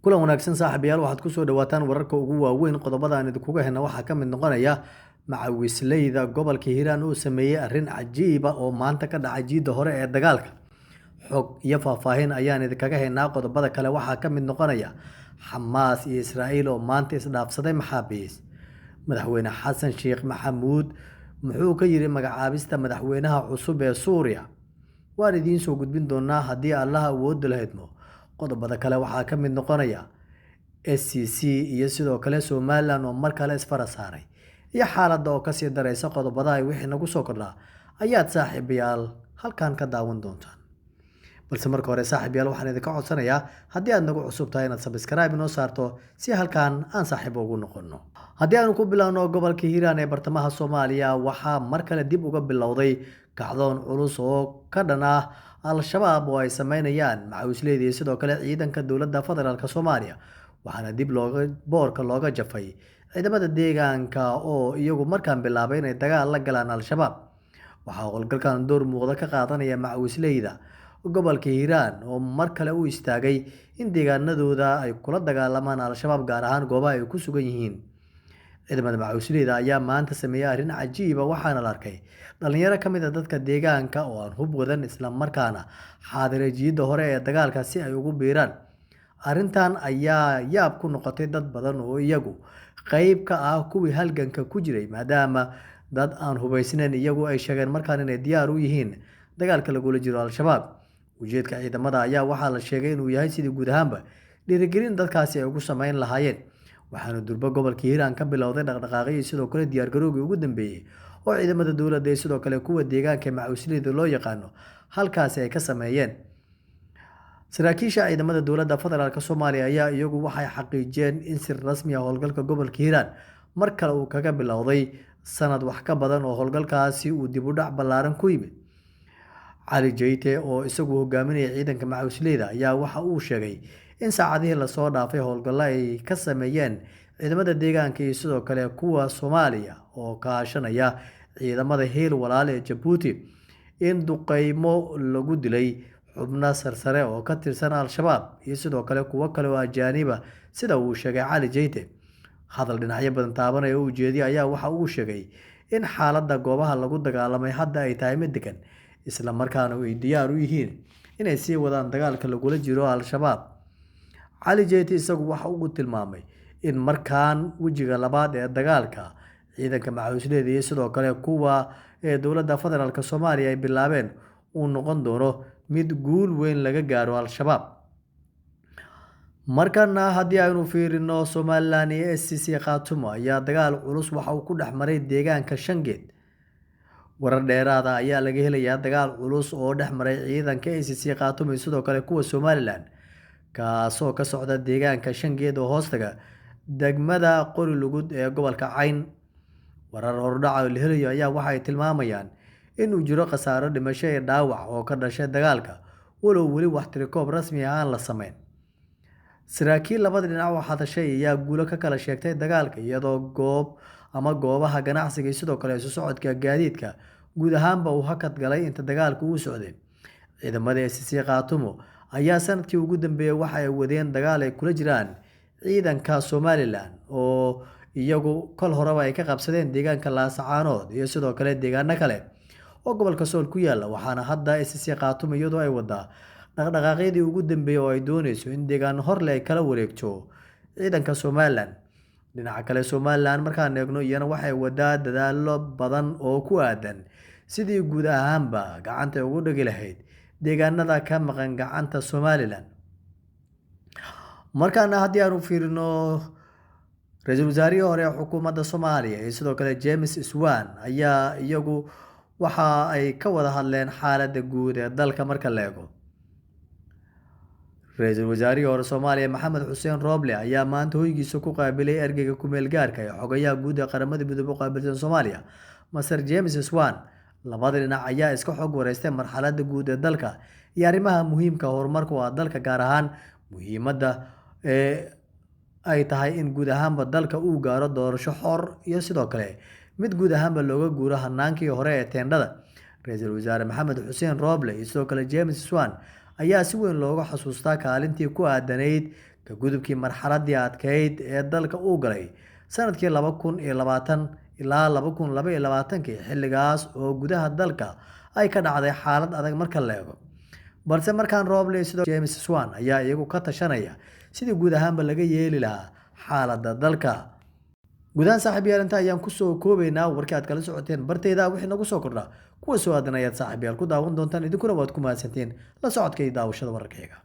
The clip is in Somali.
Kulan wanaagsan saaxiibayaal, waxaad kusoo dhawaataan wararka ugu waaweyn. Qodobada aan idinkuga helna waxaa ka mid noqonaya macawisleyda gobolka Hiiraan uu sameeyey arrin cajiiba oo maanta ka dhacay jiidda hore ee dagaalka. Xog iyo faahfaahin ayaan idinkaga haynaa. Qodobada kale waxaa ka mid noqonaya Xamaas iyo Israa'iil oo maanta isdhaafsaday maxaabiis. Madaxweyne Xasan Sheekh Maxamuud muxuu ka yiri magacaabista madaxweynaha cusub ee Suuriya? Waan idiin soo gudbin doonaa haddii Allaha awoodda la idmo. Qodobada kale waxaa ka mid noqonaya SCC iyo sidoo kale Somaliland oo mar kale isfara saaray iyo xaaladda oo kasii dareysa. Qodobada ay wixii nagu soo kordhaa ayaad saaxiibayaal halkan ka daawan doontaan. Balse marka hore saaxiibayaal, waxaan idinka codsanayaa haddii aad nagu cusub tahay inaad subscribe inoo saarto si halkan aan saaxiibo ugu noqono. Haddii aanu ku bilowno gobolka Hiiraan ee bartamaha Soomaaliya, waxaa mar kale dib uga bilowday kacdoon culus oo ka dhan ah Al-Shabaab oo ay sameynayaan macawisleyda iyo sidoo kale ciidanka dowladda federaalk Soomaaliya. Waxaana dib looga boorka looga jafay ciidamada deegaanka oo iyagu markaan bilaabay inay dagaal la galaan Al-Shabaab. Waxaa howlgalkan door muuqda ka qaadanaya macawisleyda gobolka Hiiraan oo mar kale u istaagay in deegaanadooda ay kula dagaalamaan Al-Shabaab, gaar ahaan goobaha ay ku sugan yihiin. Ciidamada macawisleyda ayaa maanta sameeyey arrin cajiiba, waxaana la arkay dhalinyaro ka mid a dadka deegaanka oo aan hub wadan isla markaana xaadiray jiidda hore ee dagaalka si ay ugu biiraan. Arrintan ayaa yaab ku noqotay dad badan oo iyagu qeyb ka ah kuwii halganka ku jiray, maadaama dad aan hubaysnayn iyagu ay sheegeen markaan inay diyaar u yihiin dagaalka lagula jiro Al-Shabaab. Ujeedka ciidamada ayaa waxaa la sheegay inuu yahay sidii guud ahaanba dhiirigelin dadkaasi ay ugu sameyn lahaayeen. Waxaana durbo gobolka Hiiraan ka bilowday dhaqdhaqaaqyo sidoo kale diyaargarowgii ugu dambeeyey oo ciidamada dowladda iyo sidoo kale kuwa deegaanka ee macawisleyda loo yaqaano halkaasi ay ka sameeyeen. Saraakiisha ciidamada dowladda federaalk Soomaaliya ayaa iyagu waxay xaqiijiyeen in si rasmi ah howlgalka gobolka Hiiraan mar kale uu kaga bilowday sanad wax ka badan oo howlgalkaasi uu dib u dhac ballaaran ku yimid. Cali Jeyte oo isagu hogaaminaya ciidanka macawisleyda ayaa waxa uu sheegay in saacadihii lasoo dhaafay howlgallo ay ka sameeyeen ciidamada deegaanka iyo sidoo kale kuwa Soomaaliya oo kaashanaya ciidamada heel walaal ee Jabuuti in duqeymo lagu dilay xubno sarsare oo ka tirsan Al-Shabaab iyo sidoo kale kuwo kale oo ajaaniba, sida uu sheegay Cali Jeyte. Hadal dhinacyo badan taabanaya oo ujeediye ayaa waxa uu sheegay in xaaladda goobaha lagu dagaalamay hadda ay tahay mid degan, isla markaana ay diyaar u yihiin inay sii wadaan dagaalka lagula jiro Al-Shabaab. Cali Jeyte isagu waxa uu tilmaamay in markaan wejiga labaad ee dagaalka ciidanka macawisleyda iyo sidoo kale kuwa ee dowladda federaalk Soomaaliya ay bilaabeen uu noqon doono mid guul weyn laga gaaro Al-Shabaab. Markana haddii aynu fiirino Somaliland iyo SCC Khaatumo ayaa dagaal culus waxa uu ku dhex maray deegaanka Shangeed. Warar dheeraada ayaa laga helayaa dagaal culus oo dhex maray ciidanka SCC Khaatumo iyo sidoo kale kuwa Somaliland, kaasoo ka socda deegaanka Shangeed oo hoostaga degmada Qori Lugud ee gobolka Cayn. Warar hordhaca la helayo ayaa waxa ay tilmaamayaan inuu jiro khasaaro dhimasho iyo dhaawac oo ka dhashay dagaalka, walow weli wax tirikoob rasmi ah aan la sameyn. Saraakiil labada dhinac oo hadashay ayaa guulo ka kala sheegtay dagaalka, iyadoo goob ama goobaha ganacsiga iyo sidoo kale isu socodka gaadiidka guud ahaanba uu hakad galay inta dagaalku uu socday. Ciidamada SCC Khaatumo ayaa sanadkii ugu dambeeyey waxa ay wadeen dagaal ay kula jiraan ciidanka Somaliland oo iyagu kol horeba ay ka qabsadeen deegaanka Laasacaanood iyo sidoo kale deegaano kale oo gobolka Sool ku yaala. Waxaana hadda SCC Khaatumo iyadoo ay wadaa dhaqdhaqaaqyadii ugu dambeeyey oo ay dooneyso in deegaano horle ay kala wareegto ciidanka Somaliland. Dhinaca kale Somaliland markaan eegno, iyana waxay wadaa dadaallo badan oo ku aadan sidii guud ahaanba gacanta ugu dhigi lahayd deegaanada ka maqan gacanta Somaliland. Markaana haddii aanu fiirino ra-iisul wasaarihii hore ee xukuumadda Soomaaliya iyo sidoo kale James Swan ayaa iyagu waxa ay ka wada hadleen xaaladda guud ee dalka marka la eego. Ra-iisul wasaarihii hore Soomaaliya Maxamed Xuseen Rooble ayaa maanta hoygiisa ku qaabilay ergeyga ku-meel gaarka ee xogayaha guud ee Qaramada Midoobey u qaabilsan Soomaaliya, Master James Swan. Labada dhinac ayaa iska xog wareystay marxaladda guud ee dalka iyo arrimaha muhiimka horumarka u ah dalka, gaar ahaan muhiimadda ee ay tahay in guud ahaanba dalka uu gaaro doorasho xor iyo sidoo kale mid guud ahaanba looga guuro hanaankii hore ee teendhada. Ra-iisul wasaare Maxamed Xuseen Rooble iyo sidoo kale James Swan ayaa si weyn looga xasuustaa kaalintii ku aadanayd Ka gudubkii marxaladdii adkeyd ee dalka uu galay sanadkii 2020 ilaa 2022-kii, xilligaas oo gudaha dalka ay ka dhacday xaalad adag marka la eego. Balse markaan Rooble sidoo James Swan ayaa iyagu ka tashanaya sidii guud ahaanba laga yeeli lahaa xaaladda dalka. Guud ahaan saaxiibayaal, inta ayaan kusoo koobaynaa warkii aad kala socoteen bartayda. Wixii nagu soo kordha kuwa soo aadan ayaad saaxiibayaal ku daawan doontaan. Idinkuna waad ku mahadsantiin la socodka iyo daawashada wararkayga.